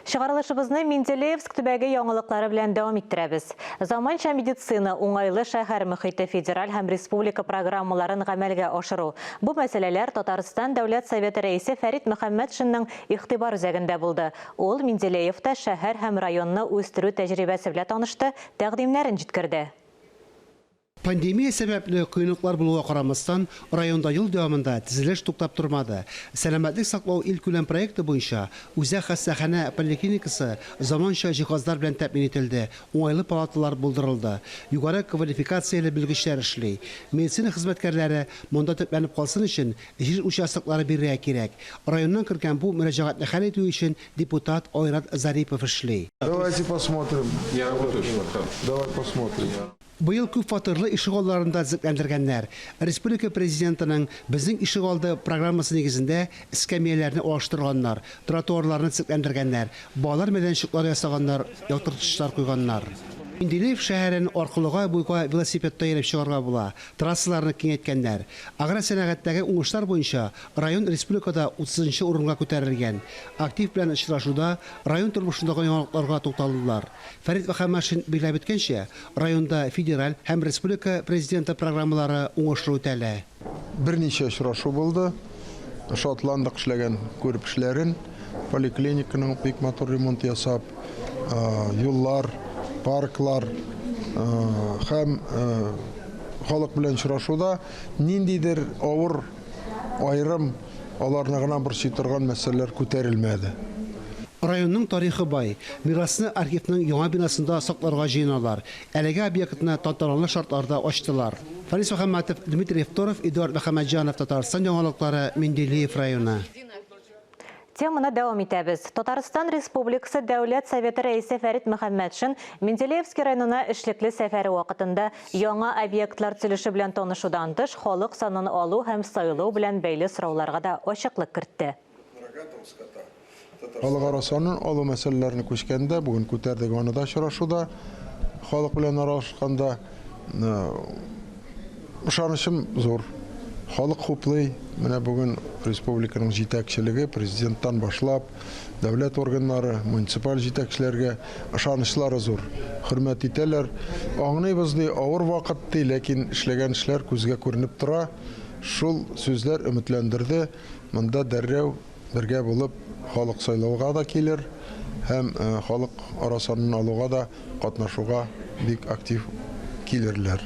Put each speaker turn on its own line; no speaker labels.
Чыгарылышыбызны Менделеевск төбәге яңалыклары белән дәвам иттерәбез. Заманча медицина, уңайлы шәһәр мөхите федераль һәм республика программаларын гамәлгә ашыру. Бу мәсьәләләр Татарстан Дәүләт Советы Рәисе Фәрит Мөхәммәтшинның игътибар үзәгендә булды. Ул Менделеевта шәһәр һәм районны үстерү тәҗрибәсе белән танышты, тәкъдимнәрен җиткерде.
Пандемия сәбәпле кыенлыклар булуга карамастан, районда ел дәвамында төзелеш туктап тормады. Сәламәтлек саклау илкүләм проекты буенча үзәк хастаханә поликлиникасы заманча җиһазлар белән тәэмин ителде, уңайлы палаталар булдырылды. Югары квалификацияле белгечләр эшли. Медицина хезмәткәрләре монда төпләнеп калсын өчен җир участоклары бирергә кирәк. Районнан кергән бу мөрәҗәгатьне хәл итү өчен депутат Айрат Зарипов эшли.
Давайте посмотрим.
Я работаю.
Давай посмотрим.
Быел күп фатирлы ишегалларын да төзекләндергәннәр. Республика Президентының Безнең ишегалды программасы нигезендә эскәмияләрне алыштырганнар, тротуарларны төзекләндергәннәр, балалар мәйданчыклары ясаганнар, яктырткычлар куйганнар. Менделеев шәһәрен аркылыга-буйга велосипедта йөреп чыгарга була, трассаларны киңәйткәннәр. Агросәнәгатьтәге уңышлар буенча район республикада утызынчы урынга күтәрелгән. Актив белән очрашуда район тормышындагы яңалыкларга тукталдылар. Фәрит Мөхәммәтшин билгеләп үткәнчә, районда федераль һәм республика Президенты программалары уңышлы үтәлә.
Берничә очрашу булды. Шатландык эшләгән күреп эшләрен. Поликлиниканың бик матур ремонт ясап, юллар, парклар һәм халык белән очрашуда ниндидер авыр, аерым аларны гына борчый торган мәсьәләләр күтәрелмәде.
Районның тарихы бай. Мирасны архивның яңа бинасында сакларга җыеналар. Әлеге объектны тантаналы шартларда ачтылар. Фарис Мөхәммәтов, Дмитрий Евторов, Эдуард Мөхәммәтҗанов, Татарстан яңалыклары, Менделеев районы.
Теманы дәвам итәбез. Татарстан Республикасы Дәүләт Советы Рәисе Фәрит Мөхәммәтшин Менделеевский районына эшлекле сәфәре вакытында яңа объектлар төзелеше белән танышудан тыш, халык санын алу һәм сайлау белән бәйле сорауларга да ачыклык кертте.
Халыкара санын алу мәсьәләләренә күчкәндә, бүген күтәрдек аны да очрашуда, халык белән аралашканда, ышанычым зур. Халык хуплый. Менә бүген республиканың җитәкчелеге, президенттан башлап, дәүләт органнары, муниципаль җитәкчеләргә ышанычлары зур. Хөрмәт итәләр. Аңлыйбыз ди, авыр вакыт ди, ләкин эшләгән эшләр күзгә күренеп тора. Шул сүзләр өметләндерде. Монда дәррәү бергә булып халык сайлауга да килер һәм халык ара санын алуга да катнашуга бик актив килерләр.